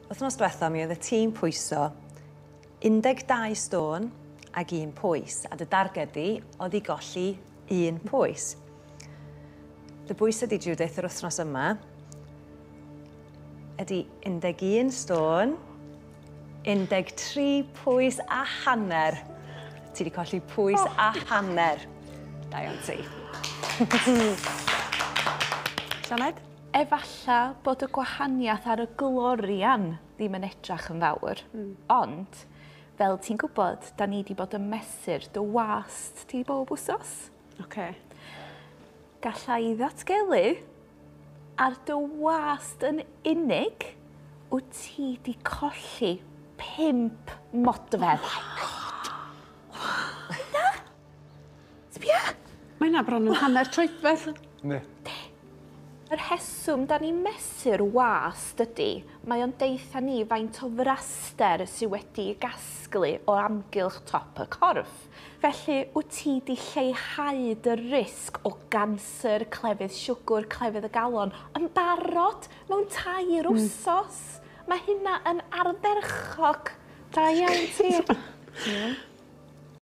Wythnos diwetha mi oedd y tîm pwyso 12 stôn ag 1 pwys, a dy darged di oedd i golli 1 pwys. Dy bwys ydi Judith yr wythnos yma ydi 11 stôn, 13 pwys a hanner. Ti 'di colli pwys a hanner. Da iawn ti. Sioned? Efalla bod y gwahaniaeth ar y glorian ddim yn edrach yn fawr, ond fel ti'n gwybod, da ni 'di bod yn mesur dy wast ti bob wsos. Oce. Galla i ddatgelu ar dy wast yn unig, wyt ti 'di colli 5 modfedd. Oh my God! Na! Sbia! Mae hynna bron yn hanner troedfedd. Yndi. Y rheswm da ni'n mesur wast ydy, mae o'n deutha ni faint o fraster sy wedi ei gasglu o amgylch top y corff. Felly, wyt ti 'di lleihau dy risg o ganser, clefyd siwgr, clefyd y galon yn barod mewn tair wsos. Mae hynna yn ardderchog. Da iawn ti.